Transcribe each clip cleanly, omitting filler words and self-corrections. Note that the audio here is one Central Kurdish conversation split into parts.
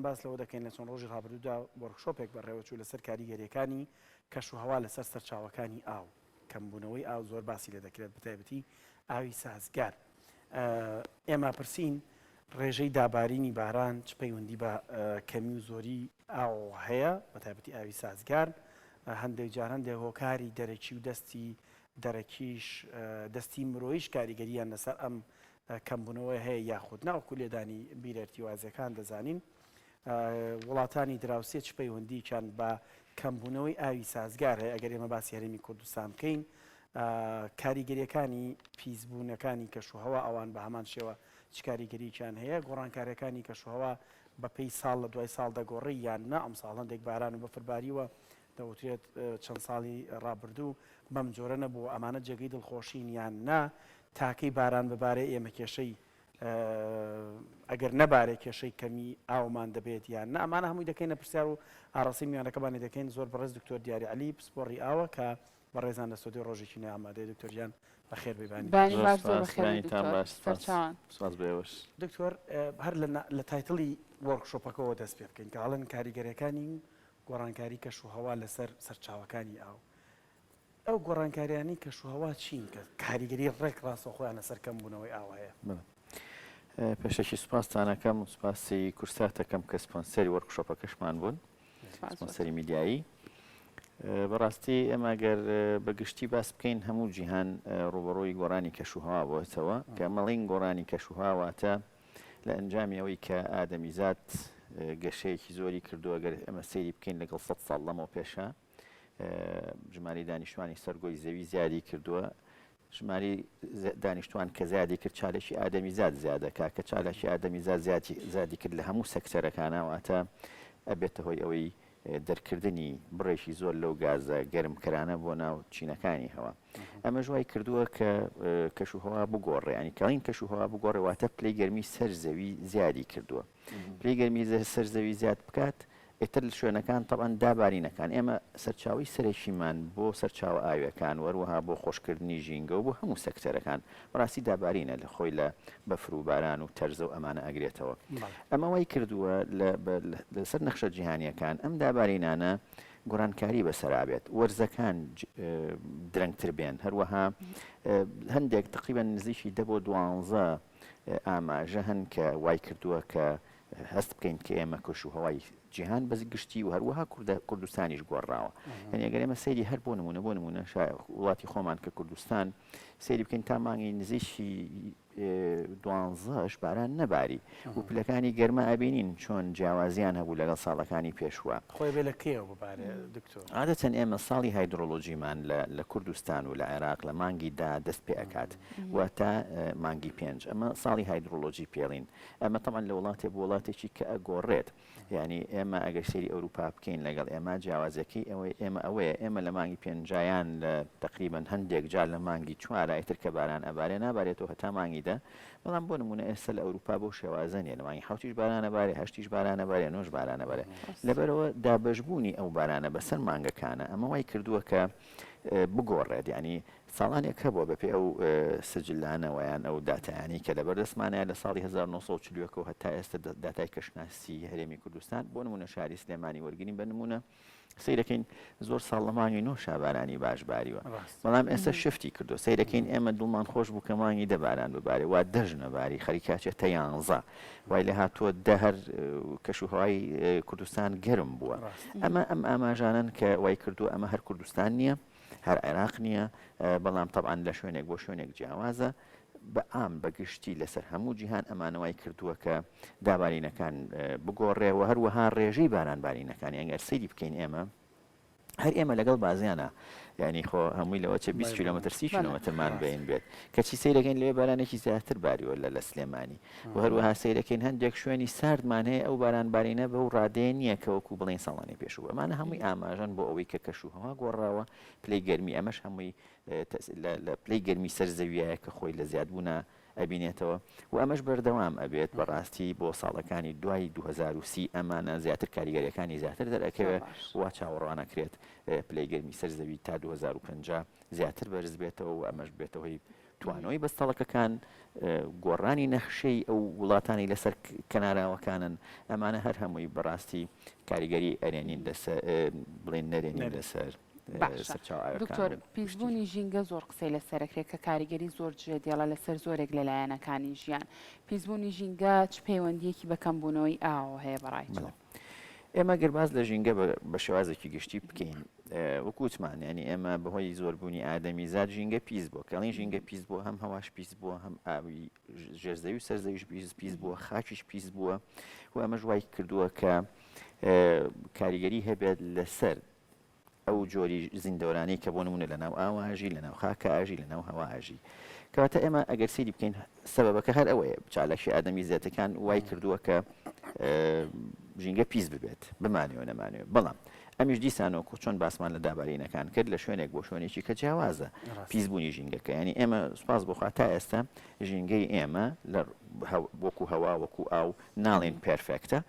باس لەوە دەکەین لە چەند ڕۆژی ڕابردوودا وۆرکشۆپێک بەڕێوەچوو لەسەر کاریگەرییەکانی کەشوهەوا لەسەر سەرچاوەکانی ئاو، کەمبوونەوەی ئاو زۆر باسی لێ دەکرێت بەتایبەتی ئاوی سازگار. ئێمە پرسین ڕێژەی دابارینی باران چ پەیوەندی بە کەمی و زۆری ئاوەوە هەیە بەتایبەتی ئاوی سازگار، هەندێک جار هەندێک هۆکاری دەرەکی و دەستی دەرەکیش دەستی مرۆیش کاریگەرییان لەسەر ئەم کەمبوونەوەی هەیە یاخود نا، وەکو لێدانی بیرە ارتوازیەکان دەزانین وڵاتانی دراوسێ چ پەیوەندیەکیان بە کەمبوونەوەی ئاوی سازگار هەیە، ئەگەر ئێمە باسی هەرێمی کوردستان بکەین کاریگەریەکانی پیسبوونەکانی کەشوهەوا ئەوان بە هەمان شێوە چ کاریگەریەکیان هەیە، گۆڕانکاریەکانی کەشوهەوا بەپێی ساڵ لە دوای ساڵ دەگۆڕی یان نا، ئەمساڵ هەندێک باران و بەفر باریوە دەوترێت چەند ساڵی ڕابردوو بەم جۆرە نەبووە، ئەمانە جێگەی دڵخۆشین یان نا، تاکەی باران ببارێ ئێمە کێشەی ئەگەر نەبارێ کێشەی کەمی ئاومان دەبێت یان نا، ئەمانە هەمووی دەکەینە پرسیار و ئاڕاستەی میوانەکەمانی دەکەین، زۆر بەڕێز دکتۆر دیاری عەلی پسپۆڕی ئاوە کە بەڕێزان لە ستۆدیۆی ڕۆژێکی نوێ ئامادەیە، دکتۆر گیان بەخێر بێی بانی. بانی باش زۆر بەخێر بێی دکتۆر سەرچاوان. سپاس بۆ ئێوەش. دکتۆر هەر لە title ی workshop ەکەوە دەست پێ بکەین کە ئەڵێن کاریگەریەکانی گۆڕانکاری کەشوهەوا لەسەر سەرچاوەکانی ئاو، ئەو گۆڕانکاریانەی کەشوهەوا چین کە کاریگەری ڕێک ڕاستەوخۆیان لەسەر کەمبوونەوەی ئاو هەیە؟ بەڵێ. پێشەکی سوپاستان ئەکەم و سوپاسی کوردسات ئەکەم کە سپۆنسەری workshop ەکەشمان بوون، سپۆنسەری میدیایی. بەڕاستی ئێمە گەر بە گشتی باس بکەین هەموو جیهان ڕووبەڕووی گۆڕانی کەشوهەوا بۆتەوە، کە مەڵین گۆڕانی کەشوهەوا واتە لە ئەنجامی ئەوەی کە ئادەمیزاد گەشەیەکی زۆری کردووە، گەر ئێمە سەیری بکەین لەگەڵ سەد ساڵ لەمەو پێشە ژمارەی دانیشتوانی سەر گۆی زەوی زیادی کردووە، ژمارەی دانیشتوان کە زیادی کرد چالاکی ئادەمیزاد زیادەکا، کە چالاکی ئادەمیزاد زیادی کرد لە هەموو سەکتەرەکانە واتە ئەبێتە هۆی ئەوەی دەرکردنی بڕێکی زۆر لەو گازە گەرمکەرانە بۆ ناو چینەکانی هەوا. ئەمەش وای کردووە کە کەشوهەوا بگۆڕێ، یانی کەڵین کەشوهەوا بگۆڕێ واتە پلەی گەرمی سەر زەوی زیادی کردووە. پلەی گەرمی سەر زەوی زیاد بکات ئیتر لە شوێنەکان تەبعەن دابارینەکان ئێمە سەرچاوەی سەرەکیمان بۆ سەرچاوە ئاویەکان وەروەها بۆ خۆشکردنی ژینگە و بۆ هەموو سەکتەرەکان بەڕاستی دابارینە لە خۆی لە بەفر و باران و تەرزە و ئەمانە ئەگرێتەوە ئەمە وای کردووە لەسەر نەخشە جیهانیەکان ئەم دابارینانە گۆڕانکاری بەسەرا بێت وەرزەکان درەنگتر بێن هەروەها هەندێک تقریبا نزیکی دە بۆ دوانزە ئاماژە هەن کە وای کردووە کە هەست بکەین کە ئێمە کەش و هەوای جیهان بە گشتی و هەروەها کوردستانیش گۆڕاوە یعنی ئەگەر ئێمە سەیری هەر بۆ نمونە بۆ نمونە وڵاتی خۆمان کە کوردستان سەیری بکەین تا مانگی نزیکی دوانزەش باران نەباری و پلەکانی گەرما ئەبینین چۆن جیاوازیان هەبوو لەگەڵ ساڵەکانی پێشوە. خۆی بێ لە کەیەوە ببارێ دکتۆر؟ عادەتەن ئێمە ساڵی هایدرۆلۆجیمان لە کوردستان و لە عێراق لە مانگی دا دەست پێ ئەکات و تا مانگی پێنج ئەمە ساڵی هایدرۆلۆجی پێڵین ئەمە تەبعەن لە وڵاتێ بۆ وڵاتێکی کە ئەگۆڕێت یانی ئێمە ئەگەر سەیری ئەوروپا بکەین لەگەڵ ئێمە جیاوازیەکەی ئەوەی ئێمە ئەوەیە ئێمە لە مانگی پێنجایان لە تقریبا هەندێک جار لە مانگی چوارە ئیتر کە باران ئەبارێ نابارێتەوە هەتا مانگی دە بەڵام بۆ نمونە ئێستا لە ئەوروپا بەو شێوازە نیە لە مانگی حوتیش بارانە بارێ هەشتیش بارانە بارێ نۆش بارانە بارێ لەبەرەوە دابەشبوونی ئەو بارانە بەسەر مانگەکانە ئەمە وای کردووە کە بگۆڕێت یعنی ساڵانێک هەبووە بەپێی ئەو سجلانە ویان ئەو داتایانەی کە لەبەر دەستمانە لە ساڵی 1940 ەوە هەتا ئێستا داتای کەشناسی هەرێمی کوردستان بۆ نمونە شاری سلێمانی وەرگین بە نمونە سیرەکەین زۆر ساڵ لە مانگی نۆ شابارانی باش باریوە بەڵام ئێستا شفتی کردو سیرەکەین ئێمە دوومان خۆش بوو کە مانگی دەباران ببارێ وا دەژ نەباری خەریکاچێت تە یانزە وای لە هاتووە دە هەر کەش و هەوای کوردستان گەرم بووە ئەمە ئەم ئاماژانن کە وای کردو ئەمە هەر کوردستان نییە هەر عێراق نییە، بەڵام تەبعەن لە شوێنێک بۆ شوێنێک جیاوازە، بە عام بە گشتی لەسەر هەموو جیهان ئەمانە وای کردووە کە دابارینەکان بگۆڕێ و هەروەها ڕێژەی باران بارینەکانی ئەگەر سەیری بکەین ئێمە هەر ئێمە لەگەڵ بازیانە یعنی خۆ هەمووی لەوە چێ 20 کیلۆمەتر 30 کیلۆمەترمان بین بێت کەچی سەیرەکەین لەوێ بارانێکی زیاتر باریوە لە لە سلێمانی و هەروەها سەیرەکەین هەندێک شوێنی ساردمان هەیە ئەو باران بارینە بەو ڕادەیە نییە کە وەکو بڵێین ساڵانی پێشوو ئەمانە هەمووی ئاماژەن بۆ ئەوەی کە کەش و هەوا گۆڕاوە پلەی گەرمی ئەمەش هەمووی لە پلەی گەرمی سەر زەویایە کە خۆی لە زیادبوونە ئەبینێتەوە و ئەمەش بەردەوام ئەبێت بەڕاستی بۆ ساڵەکانی دوای 2030 ئەمانە زیاتر کاریگەریەکانی زیاتر دەرەکەوێت وا چاوەڕوانەکرێت پلەی گەرمی سەر زەوی تا 2050 زیاتر بەرز بێتەوە و ئەمەش بێتەوەی. توانەوەی بەستەڵەکەکان، گۆڕانی نەخشەی ئەو وڵاتانی لەسەر کەناراوەکانن، ئەمانە هەر هەمووی بەڕاستی کاریگەری ئەرێنین لەسەر بڵێن نەرێنین لەسەر باشە دکتۆر پیسبوونی ژینگە زۆر قسەی لەسەرەکرێت کە کاریگەری زۆر جێدێڵە لەسەر زۆرێک لە لایەنەکانی ژیان پیسبوونی ژینگە چ پەیوەندیەکی بە کەمبوونەوەی ئاوەوە هەیە بەڕای تۆ؟ ئێمە گەر باس لە ژینگە بە شێوازێکی گشتی بکەین وەکو وتمان یانی ئێمە بەهۆی زۆربوونی ئادەمی زاد ژینگە پیس بووە کەڵین ژینگە پیس بووە هەم هەواش پیس بووە هەم ئاوی ژێرزەوی و سەرزەویش پیس پیس بووە خاکیش پیس بووە و ئەمەش وای کردووە کە کاریگەری هەبێت لەسەر ئەو جۆری زیندەوەرانەی کە بۆ نمونە لەناو ئاوا ئەژی، لەناو خاکا ئەژی، لەناو هەوا ئەژی. کەواتە ئێمە ئەگەر سەیری بکەین سەبەبەکە هەر ئەوەیە چالاکی ئادەمی زیاتەکان وای کردووە کە ژینگە پیس ببێت بمانەوە نەمانەوە بەڵام ئەمیش دیسانەوە چۆن باسمان لە دابارینەکان کرد لە شوێنێک بۆ شوێنێکی کە جیاوازە پیسبوونی ژینگەکە ینی ئێمە سوپاس بۆخوا تا ئێستا ژینگەی ئێمە لە وەکو هەوا وەکو ئاو ناڵێن perfect ە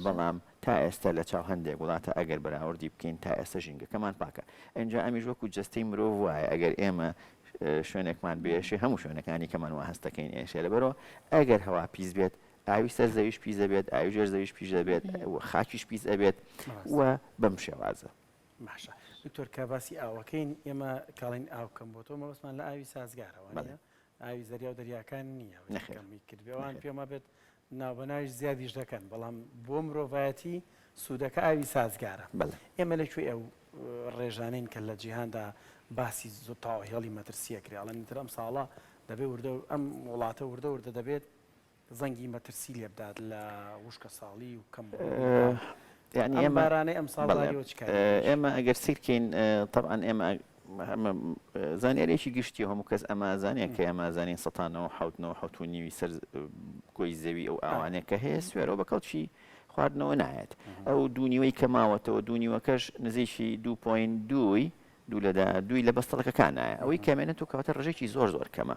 بەڵام تا ئێستا لە چاو هەندێک وڵاتە ئەگەر بەراوردی بکەین تا ئێستا ژینگەکەمان پاکە ئینجا ئەمیش وەکو جەستەی مرۆڤ وایە ئەگەر ئێمە شوێنێکمان بێشێ هەموو شوێنەکانی کەمان وا هەست دەکەین ئێشێ لەبەرەوە ئەگەر هەوا پیس بێت ئاوی سەر زەویش پیس دەبێت ئاوی ژێر زەویش پیس دەبێت و خاکیش پیس ئەبێت و بەم شێوازە. باشە دکتۆر کە باسی ئاوەکەین ئێمە کاڵین ئاو کەم بۆتەوە مەبەستمان لە ئاوی سازگارەوە ئاوی زەریا و دەریاکان نییە کەمی کردبێ ئەوان پێم وابێت ناوبەناویش زیادیش دەکەن، بەڵام بۆ مرۆڤایەتی سوودەکە ئاوی سازگارە. ئێمە لە کوێی ئەو ڕێژانەین کە لە جیهاندا باسی زۆر تەواو هێڵی مەترسی ئەکرێ، ئەڵێن ئیتر ئەم ساڵە دەبێ وردە ئەم وڵاتە وردە وردە دەبێت زەنگی مەترسی لێ بدات لە وشکەساڵی و کەمبوونەوەی ئاو. یانی ئەم ئێمە بارانەی ئەمساڵ بەڵێ باریوە چ کاریگەریی؟ ئێمە ئەگەر سیرکەین تەبعەن ئێمە زانیاریەکی گشتی هەموو کەس ئەمە ئەزانێ کە ئێمە ئەزانین سەتا نەوە حەوت نەوە حەوت و نیوی سەر گۆی زەوی ئەو ئاوانەیە کە هەیە سوێرەوە بە کەڵکی خواردنەوە نایەت ئەو دوو نیوەی کە ماوەتەوە دوو نیوەکەش نزیکی دوو point دووی دوو لەدا دووی لە بەستەڵەکەکان نایە ئەوەی کەمێنێت و کەواتە ڕژێکی زۆر زۆر کەمە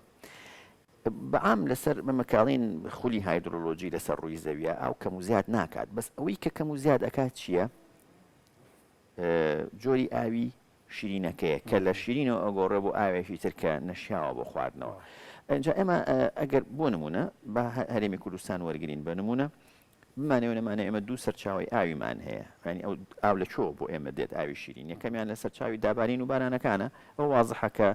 بەعام لەسەر مەکاڵین خولی هایدرۆلۆجی لەسەر ڕووی زەویە ئاو کەم و زیاد ناکات بەس ئەوەی کە کەم و زیاد ئەکات چییە؟ جۆری ئاوی شیرینەکەیە کە لە شیرینەوە ئەگۆڕێ بۆ ئاوێکی تر کە نەشیاوە بۆ خواردنەوە. ئینجا ئێمە ئەگەر بۆ نمونە با هەرێمی کوردستان وەرگین بە نمونە بمانەوە نەمانە ئێمە دوو سەرچاوی ئاویمان هەیە ینی ئەو ئاو لە کوێوە بۆ ئێمە دێت ئاوی شیرین یەکەمیان لە سەرچاوی دابارین و بارانەکانە ئەو وازحە کە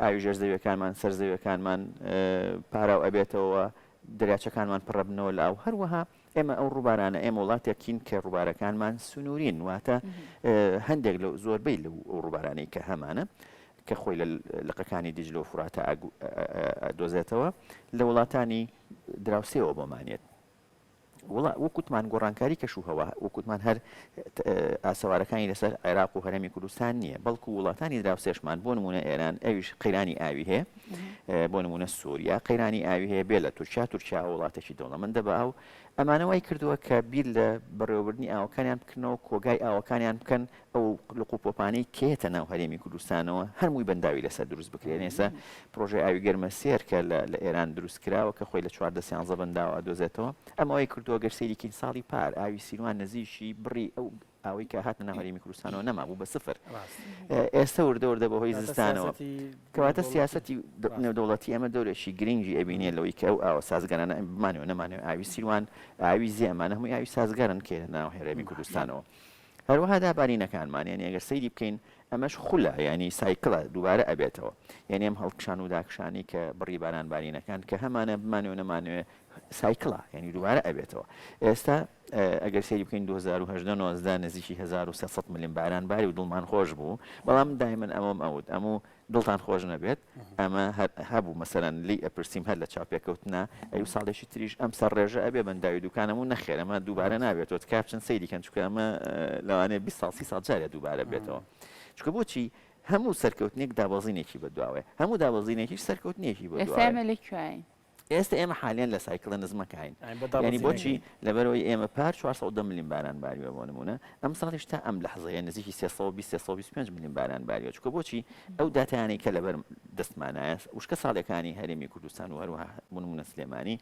ئاوی ژێر زەویەکانمان سەر زەویەکانمان پاراو ئەبێتەوە دەریاچەکانمان پڕەبنەوە لە ئاو هەروەها ئێمە ئەو ڕووبارانە، ئێمە وڵاتێکین کە ڕووبارەکانمان سنوورین، واتە هەندێک لە زۆربەی لەو ڕووبارانەی کە هەمانە کە خۆی لە لقەکانی دیجلە و فوراتە ئەدۆزێتەوە لە وڵاتانی دراوسێوە بۆمانێت. وڵا وەکوتمان گۆڕانکاری کەش و هەوا وەکوتمان هەر ئاسەوارەکانی لەسەر عێراق و هەرێمی کوردستان نییە بەڵکو وڵاتانی دراوسێشمان بۆ نمونە ئێران ئەویش قەیرانی ئاوی هەیە بۆ نمونە سووریا قەیرانی ئاوی هەیە بێ لە تورکیا تورکیا وڵاتێکی دەوڵەمەندە بە ئاو ئەمانە وای کردووە کە بیر لە بەڕێوەبردنی ئاوەکانیان بکردنەوە کۆگای ئاوەکانیان بکەن ئەو لق و پۆپانەی کێتە ناو هەرێمی کوردستانەوە هەرمووی بەنداوی لەسەر دروست بکرێن ئێستا پرۆژەی ئاوی گەرمە سێر کە لە ئێران دروست کراوە کە خۆی لە 14 سیانزە بەنداوە ئەدۆزێتەوە ئەمە وای کردووە گەر سەیریکین ساڵی پار ئاوی سیروان نزیکی بڕی ئەو ئەوەی کە هاتنە ناو هەرێمی کوردستانەوە نەمابوو بە سفر ئێستا وردە وردە بەهۆی زستانەوە کەواتە سیاسەتی نێودەوڵەتی ئەمە دەورێکی گرنگی ئەبینێ لەوەی کە ئەو ئاوە سازگەرانە بمانەوە نەمانەوە ئاوی سیروان ئاوی زێ ئەمانە هەمووی ئاوی سازگارن کە ناو هەرێمی کوردستانەوە هەروەها دابارینەکانمان یعنی ئەگەر سەیری بکەین ئەمەش خولە یعنی cycle ە دووبارە ئەبێتەوە یعنی ئەم هەڵکشان و داکشانی کە بڕی باران بارینەکان کە هەمانە بمانەوە نەمانەوێ cycle ە یعنی دووبارە ئەبێتەوە ئێستا ئەگەر سەیری بکەین 2018 19 نزیکی 1300 ملم باران باری و دڵمان خۆش بوو بەڵام دایمەن ئەمەم ئەوت ئەموو دڵتان خۆش نەبێت ئەمە هەبوو مەسەرەن لی ئەپرسیم هەر لە چاپێکەوتنا ئەو ساڵێکی تریش ئەم سەر ڕێژە ئەبێ بەنداوی دوکانم و نەخێر ئەمە دووبارە نابێتەوە تکا بچن سەیری کەن چونکە ئەمە لەوانەیە 20 ساڵ 30 ساڵ جارێ دووبارە بێتەوە چونکە بۆچی هەموو سەرکەوتنێک دابەزینێکی بەدواوەیە هەموو دابەزینێکیش سەرکەوتنێکی ئێستا بەدواوەیە ئێمە لە کوێین؟ ئێستە ئێمە حالیەن لە cycle ە نزمەکاین یانی بۆچی لەبەرەوەی ئێمە پار 410 ملیم باران باریوە بۆ نمونە ئەم ساڵیش تا ئەم لەحزەیە نزیکی 320 325 ملیم باران باریوە چونکە بۆچی ئەو داتایانەی کە لەبەر دەستمانایە وشکە ساڵەکانی هەرێمی کوردستان و هەروەها بۆ نمونە سلێمانی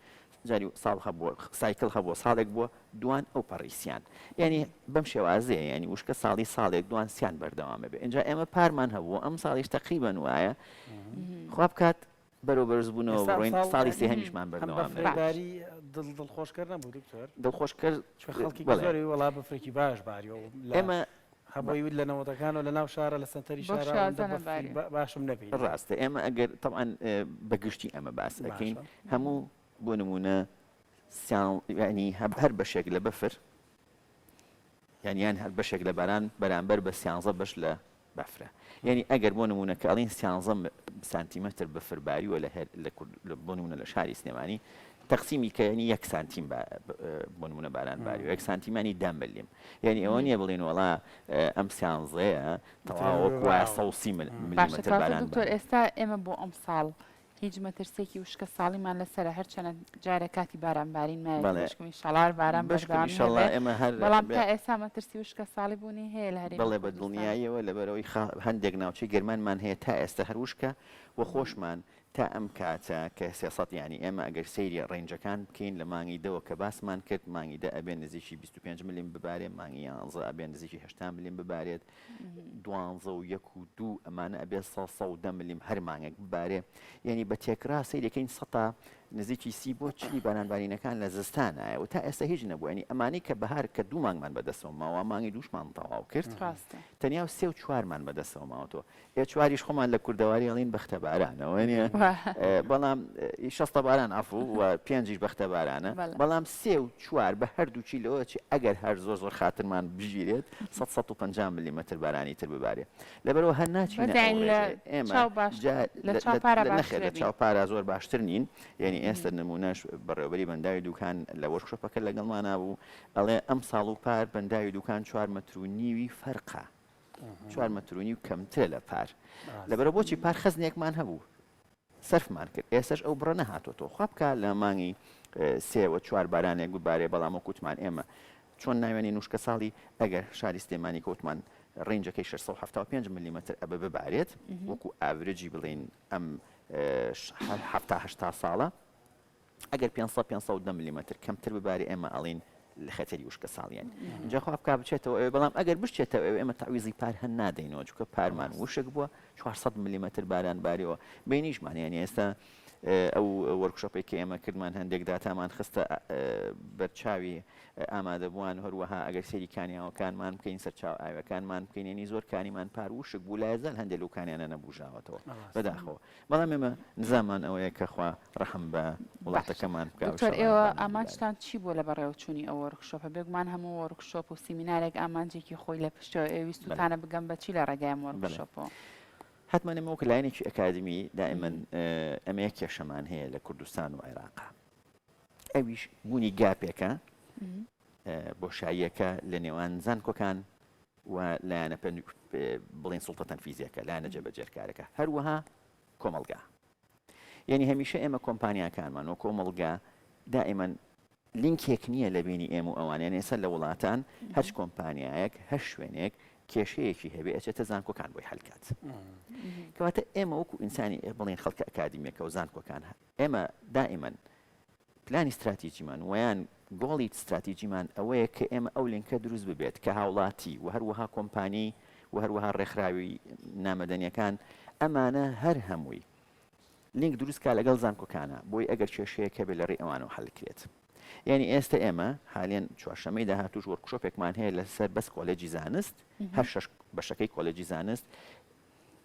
جاری ساڵ هەبووە cycle هەبووە ساڵێک بووە دوان ئەو پەڕیسیان یعنی بەم شێوازەیە یعنی وشکە ساڵی ساڵێک دوان سیان بەردەوامە بێ اینجا ئێمە پارمان هەبوو ئەم ساڵیش تقریبا وایە خوا بکات. بەرەو بەرزبوونەوە ئێستا بڕۆین ئەمساڵ ساڵی هەم سێهەمیشمان هەم بەردەوام بەفرێ ئەبێت. باری دڵ دڵخۆشکەر نەبوو دکتۆر؟ دڵخۆشکەر چونکە خەڵکێکی بەڵێ. زۆری وەڵا بەفرێکی باش باریوە و لە ئێمە هەبووی وت لە نەوەدەکانەوە لە ناو شارە لە سەنتەری بەو شارا ئەوەندە شێوازە بەفری نەباریوە. با باشم نەبینیوە. ڕاستە ئێمە ئەگەر تەبعەن بە گشتی ئەمە باس ئەکەین باشە. هەموو بۆ نموونە سیان یانی هەر بەشێک لە بەفر یان یان هەر بەشێک لە باران بەرامبەر بە سیانزە بەش لە بەفرە یعنی ئەگەر بۆ نمونە کە ئەڵین سیانزە سانتیمەتر بەفر باریوە لە هەر لە کورد بۆ نمونە لە شاری سلێمانی تەقسیمی کە یعنی یەک سانتیم بۆ نمونە باران باریوە یەک سانتیمانی دە ملیم یعنی ئەوە نییە بڵێن وەڵا ئەم سیانزەیە تەواو وەکو وایە 130 باشە ملیمەتر کەواتە باران دکتۆر باریوە. ئێستا ئێمە بۆ ئەمساڵ هیچ مەترسیەکی وشکە ساڵیمان لەسەرە هەرچەنە جارێ کاتی باران بارین مایە بەڵێ بەشکم ئیشەڵا هەر باران بەشکم بەردەوامی ئیشەڵا هەبێ ئێمە هەر بەڵام بێ تا ئێستا مەترسی وشکە ساڵی بوونی هەیە لە هەرێمی بەڵێ بە کوردستان. دڵنیاییەوە لەبەرئەوەی خا هەندێک ناوچەی گەرمانمان هەیە تا ئێستا هەر وشکە و خۆشمان تا ئەم کاتە کە 300 یانی ئێمە ئەگەر سەیری range ەکان بکەین لە مانگی دەوە کە باسمان کرد مانگی دە ئەبێ نزیکی 25 ملم ببارێ مانگی یانزە ئەبێ نزیکی 80 ملم ببارێت دوانزە و یەک و دوو ئەمانە ئەبێ سە 110 ملم هەر مانگێک ببارێ یعنی بە تێکرا سەیرەکەین سەتا نزیکی سی بۆ چلی بارانبارینەکان لە زستانایە و تا ئێستا هیچ نەبوو ینی ئەمانەی کە بەهار کە دوو مانگمان بەدەستەوە ماوە مانگی دووشمان تەواو کرد ڕاستە. تەنیا و سێ و چوارمان بەدەستەوە ماوەتەوە ئێ چواریش خۆمان لە کوردەواری ئەڵین بەختە بارانەوە نیە وا. بەڵام شەستە باران عەفو و پێنجیش بەختە بارانە بەڵێ. بەڵام سێ و چوار بە هەردووکی لەوە چی ئەگەر هەر زۆر زۆر خاترمان بگیرێت سەد 150 ملیمەتر بارانی تر ببارێ لەبەرئەوە هەر ناچینە بەس ئەو یانی لە ڕێژەیە ئێمە چاو باش جا لە لە چاو لە پارا لە نەخێر باشترە لە بین. چاو پارا زۆر باشتر نین یعنی ئێستا نمونەش بەڕێوەبەری بەنداوی دوکان لە workshop ەکە لەگەڵمانا بوو ئەڵێ ئەم ساڵ و پار بەنداوی دوکان چوار مەتر و نیوی فەرقە چوار مەتر و نیو کەمترە لە پار لەبەرە بۆچی پار خەزنێکمان هەبوو سەرفمان کرد ئێستاش ئەو بڕە نەهاتۆتەوە خوا بکا لە مانگی سێوە چوار بارانێک ببارێ بەڵام وەک وتمان ئێمە چۆن ناوێنی نوشکە ساڵی ئەگەر شاری سلێمانی کەوتمان range ەکەی 675 ملیمەتر ئەبە ببارێت وەکو average ی بڵین ئەم هەفتا ساڵە ئەگەر 500 510 ملیمەتر کەمتر ببارێ ئێمە ئەڵین لە خەتەری وشکە ساڵیان اینجا خوا بکا بچێتەوە ئەوێ بەڵام ئەگەر بشچێتەوە ئەوێ ئێمە تەعویزی پار هەر نادەینەوە چونکە پارمان وشک بووە 400 ملیمەتر باران باریەوە بینیشمان یعنی ئێستا ئەو workshop ێک کە ئێمە کردمان هەندێک داتامان خستە بەرچاوی ئامادەبووان هەروەها ئەگەر سەیری کانیاوەکانمان بکەین سەرچاو ئاوەکانمان بکەین ینی زۆر کانیمان پار وشک بوو لایەزال هەندێک لەو کانیانە نەبوژاوەتەوە بەداخەوە بەڵام ئێمە نزامان ئەوەیە کە خوا ڕەحم بە وڵاتەکەمان بکا و دکتۆر ئیشەڵا ئێوە باران ببارێ. ئامانجتان چی بووە لە بەڕێوەچوونی ئەو workshop ە؟ بێگومان هەموو workshop و سیمینارێک ئامانجێکی خۆی لە پشتەوە، ئێوە بەلێ. ویستووتانە بگەن بە چی لە ڕێگای ئەم بەلێ. workshop ەوە؟ حەتمەن ئێمە وەک لایەنێکی ئەکادیمی دائیمەن ئەمە یەک کێشەمان هەیە لە کوردستان و عێراقا ئەویش بوونی gap ێکە بۆشاییەکە لە نێوان زانکۆکان و لایەنە بڵێن سوڵتە تەنفیزیەکە لایەنە جێبەجێکارەکە هەروەها کۆمەڵگا یعنی هەمیشە ئێمە کۆمپانیاکانمان و کۆمەڵگا دائیمەن لینکێک نییە لە بینی ئێمە و ئەوان یعنی ئێستا لە وڵاتان هەرچ کۆمپانیایەک هەر شوێنێک کێشەیەکی هەبێ ئەچێتە زانکۆکان بۆی حلکات کەواتە ئێمە وەکو ئینسانی بڵێن خەڵکە ئەکادیمیەکە و زانکۆکان ئێمە دائیمەن پلانی ستراتیجیمان وەیان گۆڵی ستراتیجیمان ئەوەیە کە ئێمە ئەو لینکە دروست ببێت کە هاوڵاتی و هەروەها کۆمپانی و هەروەها ڕێکخراوی نامەدەنیەکان ئەمانە هەر هەمووی لینک دروست کا لەگەڵ زانکۆکانە بۆی ئەگەر کێشەیەک هەبێت لە ڕێی ئەوانەوە حل کرێت یعنی ئێستا ئێمە حالیەن چوارشەمەی داهاتوش workshop ێکمان هەیە لەسەر بەس کۆلێجی زانست هەر شەش بەشەکەی کۆلێجی زانست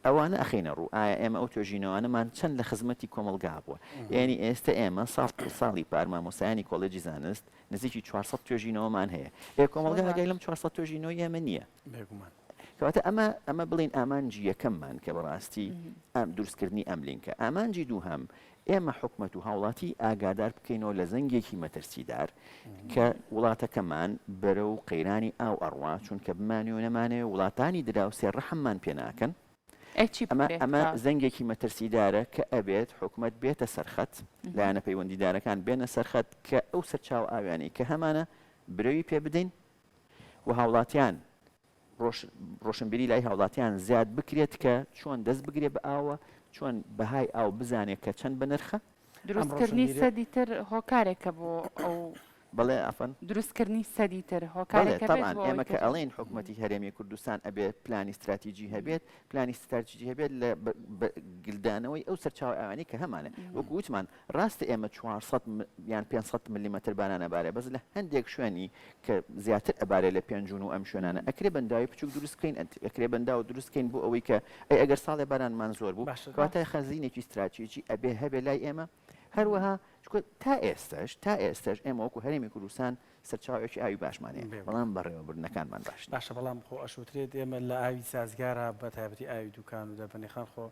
ئەوانە ئەخەینە ڕوو، ئایا ئێمە ئەو توێژینەوانەمان چەند لە خزمەتی کۆمەڵگا بووە؟ یانی ئێستە ئێمە ساڵ ساڵی پار مامۆستایانی کۆلێجی زانست نزیکی 400 توێژینەوەمان هەیە، ئێ کۆمەڵگا زۆر ئاگای باش. لەم 400 توێژینەوەی ئێمە نییە. بێگومان. کەواتە ئەمە ئەمە بڵێین ئامانجی یەکەممان کە بەڕاستی ئەم دروستکردنی ئەم لینکە. ئامانجی دووهەم ئێمە حکومەت و هاوڵاتی ئاگادار بکەینەوە لە زەنگێکی مەترسیدار کە وڵاتەکەمان بەرەو قەیرانی ئاو ئەڕوا، چونکە بمانەوێ و نەمانەوێ وڵاتانی دراوسێ ڕەحممان پێ ناکەن. ئەی چی ئەمە بکرێت ئەمە کە؟ زەنگێکی مەترسیدارە کە ئەبێت حکومەت بێتە سەر خەت، لایەنە پەیوەندیدارەکان بێنە سەر خەت کە ئەو سەرچاوە ئاویانەی کە هەمانە برەوی پێ بدەین و هاوڵاتیان ڕۆشنبیری لای هاوڵاتیان زیاد بکرێت کە چۆن دەست بگرێت بە ئاوە، چۆن بەهای ئاو بزانێت کە چەند بەنرخە. دروستکردنی سەدی تر هۆکارێکە بۆ ئەو. بەڵێ عەفوەن. دروستکردنی سەدی تر بەڵێ هۆکارێکە بێت تەبعەن بۆ ئەوەی ئێمە کە کە ئەڵێین حکومەتی هەرێمی کوردستان ئەبێ پلانی ستراتیجی هەبێت، پلانی ستراتیجی هەبێت لە گلدانەوەی ئەو سەرچاوە ئاوانەی کە هەمانە. وەکو وتمان ڕاستە ئێمە 400 یان 500 ملیمەتر باران ئەبارێ بەس لە هەندێک شوێنی کە زیاتر ئەبارێ لە پێنجون و ئەم شوێنانە ئەکرێ بەنداوی بچوک دروست بکەین ئەکرێ بەنداو دروست بکەین بۆ ئەوەی کە ئەی ئەگەر ساڵێ بارانمان زۆر بوو باشە کەواتە خەزینێکی ستراتیجی ئەبێ هەبێ لای ئێمە هەروەها چونکە تا ئێستەش تا ئێستەش ئێمە وەکو هەرێمی کوردستان سەرچاوێکی ئاوی باشمان هەیە بەڵام بەڕێوەبردنەکانمان باش نین. باشە بەڵام خۆ ئەشوترێت ئێمە لە ئاوی سازگارا بە تایبەتی ئاوی دوکان و دەربەندیخان خۆ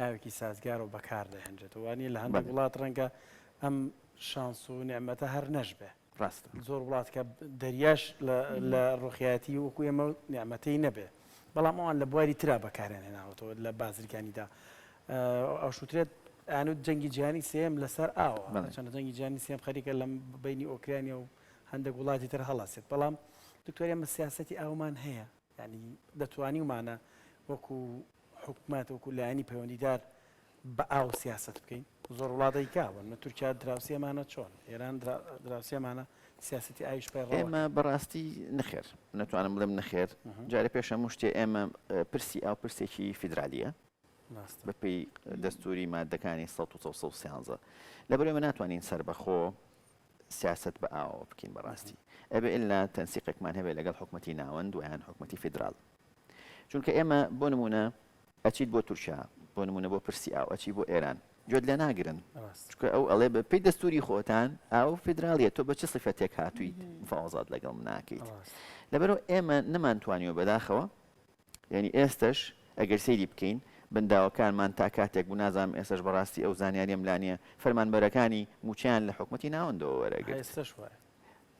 ئاوێکی سازگارە و بەکار دەهێنرێتەوە وانیە لە هەندێک وڵات ڕەنگە ئەم شانس و نیعمەتە هەر نەشبێ. ڕاستە. زۆر وڵات کە دەریاش لە ڕۆخیایەتی وەکو ئێمە نیعمەتەی نەبێ بەڵام ئەوان لە بواری ترا بەکاریان هێناوەتەوە لە بازرگانیدا ئەوشوترێت ئەیانوت جەنگی جیهانی سێیەم لەسەر ئاوە چەندە جەنگی جیهانی سێم خەریکە لەم بینی ئۆکرانیا و هەندێک وڵاتی تر هەڵەسێت بەڵام دکتۆر ئێمە سیاسەتی ئاومان هەیە یعنی دەتوانیومانە وەکو حکومەت وەکو لایەنی پەیوەندیدار بە ئاو سیاسەت بکەین؟ زۆر وڵات ئەیکا، بۆ نمونە تورکیا دراوسێمانە چۆن ئێران دراوسێمانە سیاسەتی ئاویش پەیڕەو ئێمە ئەکەن. بەڕاستی نەخێر نەتوانم بڵێم نەخێر جارێ پێش هەموو شتێ ئێمە پرسی ئاو پرسێکی فیدرالیە ڕاستە. بەپێی دەستوری مادەکانی 113 لەبەر ئێمە ناتوانین سەربەخۆ سیاسەت بە ئاوەوە بکەین بەڕاستی ئەبێ ئللا تەنسیقێکمان هەبێ لەگەڵ حکومەتی ناوەند و یان حکومەتی فیدرال چونکە ئێمە بۆ نمونە ئەچیت بۆ تورکیا بۆ نمونە بۆ پرسی ئاو ئەچی بۆ ئێران گوێت لێ ناگرن چونکە ئەو ئەڵێ بە پێی دەستوری خۆتان ئاو فیدراڵیە تۆ بە چ سیفەتێک هاتوویت مفاوەزات لەگەڵ من ناکەیت لەبەرەوە ئێمە نەمانتوانیوە بەداخەوە یعنی ئێستش ئەگەر سەیری بکەین بەنداوەکانمان تا کاتێک بوو نازانم ئێستش بەڕاستی ئەو زانیاریم لانیە فەرمانبەرەکانی موچەیان لە حکومەتی ناوەندەوە وەرەگرت ئێستش وایە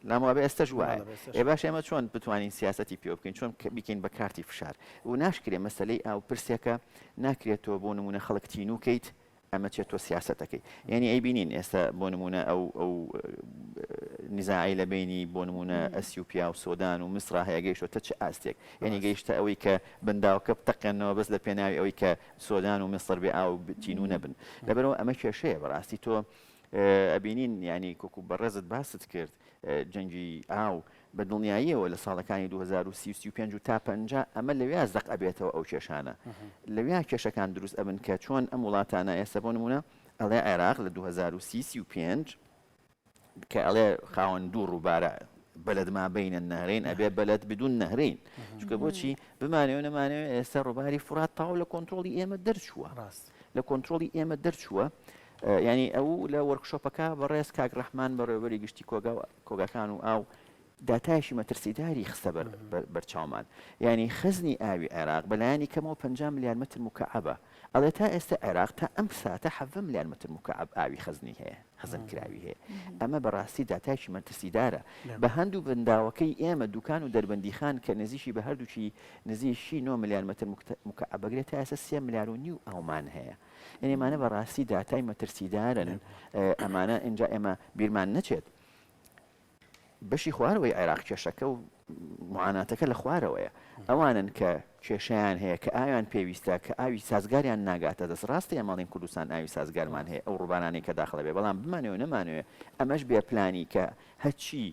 لام وابێ ئێستەش وایە. ئێ باشە ئێمە چۆن بتوانین سیاسەتی پێوە بکەین چۆن بیکەین بە کارتی فشار و ناشکرێ مەسەلەی ئاو پرسێکە ناکرێت تۆ بۆ نمونە خەڵک تینوو کەیت ئەمە چێت تۆ سیاسەتەکەی یعنی ئەی بینین ئێستا بۆ نمونە ئەو ئەو نزاعی لە بینی بۆ نمونە ئەسیوپیا و سۆدان و میسرا هەیە گەیشتۆتە چ ئاستێک یعنی گەیشتە ئەوەی کە بەنداوەکە بتەقێنەوە بەس لە پێناوی ئەوەی کە سۆدان و میسر بێ ئاو تینوو نەبن لەبەرەوە ئەمە کێشەیە بەڕاستی تۆ ئەبینین یانی وەکو بەڕێزت باست کرد جەنگی ئاو بە دڵنیاییەوە لە ساڵەکانی 2030 و 35 و تا 50 ئەمە لەویا زەق ئەبێتەوە ئەو کێشانە لەویا کێشەکان دروست ئەبن کە چۆن ئەم وڵاتانە ئێستا بۆ نمونە ئەڵێ عێراق لە 2030 35 کە ئەڵێ خاوەن دوو ڕووبارە بەلەد ما بین النهرین ئەبێ بەلەد بدون نهرین چونکە بۆچی بمانەوێ نەمانەوێ ئێستا ڕووباری فورات تەواو لە کۆنترۆڵی ئێمە دەرچووە ڕاست لە کۆنترۆڵی ئێمە دەرچووە یانی ئەو لە workshop ەکە بەڕێز کاک ڕەحمان بەڕێوەبەری گشتی کۆگا و کۆگاکان و ئاو داتایەکی مەترسیداری خستە بەر بەرچاومان یانی خەزنی ئاوی عێراق بەلایەنی کەمەوە 50 ملیار متر مکعبە ئەڵێ تا ئێستا عێراق تا ئەم ساتە 17 ملیار متر مکعب ئاوی خەزنی هەیە خەزن کراوی هەیە ئەمە بەڕاستی داتایەکی مەترسیدارە بە هەندوو بەنداوەکەی ئێمە دوکان و دەربەندیخان کە نزیکی بە هەردووکی نزیکی 9 ملیار متر مکعب بگرێت تا ئێستا 3 ملیار و نیو ئاومان هەیە یعنی ئەمانە بەڕاستی داتای مەترسیدارن ئەمانە ئینجا ئێمە بیرمان نەچێت بەشی خوارەوەی عێراق کێشەکە و معاناتەکە لە خوارەوەیە ئەوانن کە کێشیان هەیە کە ئاویان پێویستە کە ئاوی سازگاریان ناگاتە دەست ڕاستە ئێمەڵین کوردستان ئاوی سازگارمان هەیە ئەو ڕووبارانەی کە داخڵە بێ بەڵام بمانەوە نەمانەوێ ئەمەش بێ پلانی کە هەچی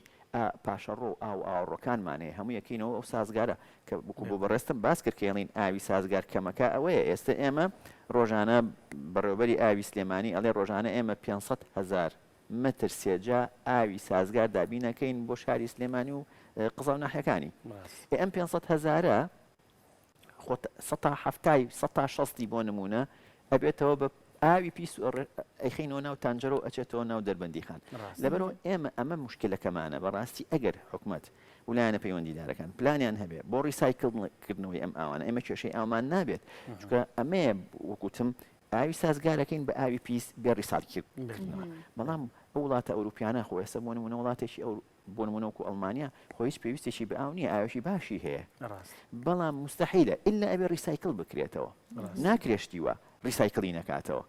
پاشەڕۆ و ئاو ئاوەڕۆکانمان هەیە هەموو یەکەینەوە ئەو سازگارە کە وەکو بۆ بەڕێزتم باس کرد کە ئەڵین ئاوی سازگار کەمەکە ئەوەیە ئێستە ئێمە ڕۆژانە بەڕێوەبەری ئاوی سلێمانی ئەڵێ ڕۆژانە ئێمە 500 هەزار مەتر سێجا ئاوی سازگار دابینەکەین بۆ شاری سلێمانی و قەزا و ناحیەکانی ئێ ئەم 500 هەزارە خۆ سەتا حەفتای سەتا شەستی بۆ نموونە ئەبێتەوە بە ئاوی پیس و ئەیخەینەوە ناو تانجەرە و ئەچێتەوە ناو دەربەندیخان لەبەرەوە ئێمە ئەمە مشکلەکەمانە بەڕاستی ئەگەر حکومت و لایەنە پەیوەندیدارەکان پلانیان هەبێ بۆ ڕیسایکل کردنەوەی ئەم ئاوانە ئێمە کێشەی ئاومان نابێت چونکە ئەمەیە وەکوتم ئاوی سازگارەکەین بە ئاوی پیس بێ ڕیسایکل کردنەوە بەڵام ئەو وڵاتە ئەوروپیانە خۆ ئێستا بۆ نمونە وڵاتێکی ئەو بۆ نمونە وەکو ئەڵمانیا خۆ هیچ پێویستێکی بە ئاو نییە ئاوێکی باشی هەیە بەڵام مستحیلە ئللا ئەبێ recycle بکرێتەوە ناکرێ شتی وا recycle ی نەکاتەوە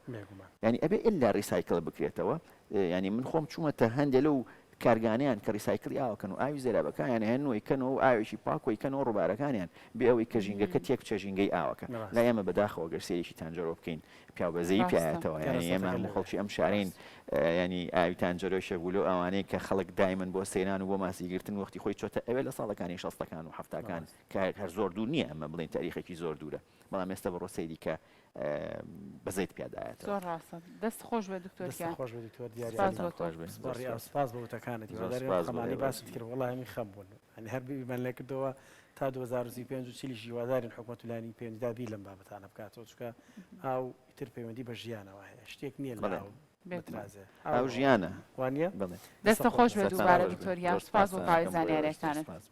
یعنی ئەبێ ئللا recycle بکرێتەوە یعنی من خۆم چوومەتە هەندێک لەو کارگانەیان کە recycle ی ئاوەکەن و ئاوی زێرابەکانیان ئەهێنن و ئەیکەنەوە و ئاوێکی پاک و ئەیکەنەوە ڕووبارەکانیان بێ ئەوەی کە ژینگەکە تێک بچێ ژینگەی ئاوەکە لای ئێمە بەداخەوە گەر سەیرێکی تانجەرۆ بکەین پیاو بەزەیی پیایەتەوە یانی ئێمە هەموو خەڵکی ئەم شارەین ینی ئاوی تانجەرۆ شێک بوو لەو ئاوانەی کە خەڵک دایمەن بۆ سەیران و بۆ ماسیگرتن وەختی خۆی چۆتە ئەوێ لە ساڵەکانی شەستەکان و حەفتاکان کە هەر زۆر دوور نییە ئەمە بڵێن تاریخێکی زۆر دوورە بەڵام ئێستا بڕۆ سەیری کە بەزەیت پیادایەتەوە. زۆر ڕاستە دەست خۆش بێت دکتۆر دەست گیان. خۆش بێت دکتۆر دیاری سپاس عەزیز. بۆ تۆ. خۆش بێت. سپاس زۆر سپاس بۆ وتەکانت زۆر هیوادارین سپاس بۆ خەمانەی ئێوەش. باست کرد وەڵا هەمی خەم بوون یانی هەر بیرمان لێ کردەوە تا 2035 و چلیش هیوادارین حکومەت و لایەنی پەیوەندیدار بیر لەم بابەتانە بکاتەوە چونکە ئاو ئیتر پەیوەندی بە ژیانەوە هەیە شتێک نییە لە بەڵێ. ئاو بێگومان. بترازێ ئاو ژیانە. وانییە؟ بەڵێ. دەستت خۆش بێت سەرتان دووبارە خۆش بێت. دکتۆر گیان زۆر سپاس بۆ سپاستان تەواوی ئەکەم بۆ ئێوەش. زۆر زانیاریەکانت. سپاس بۆ.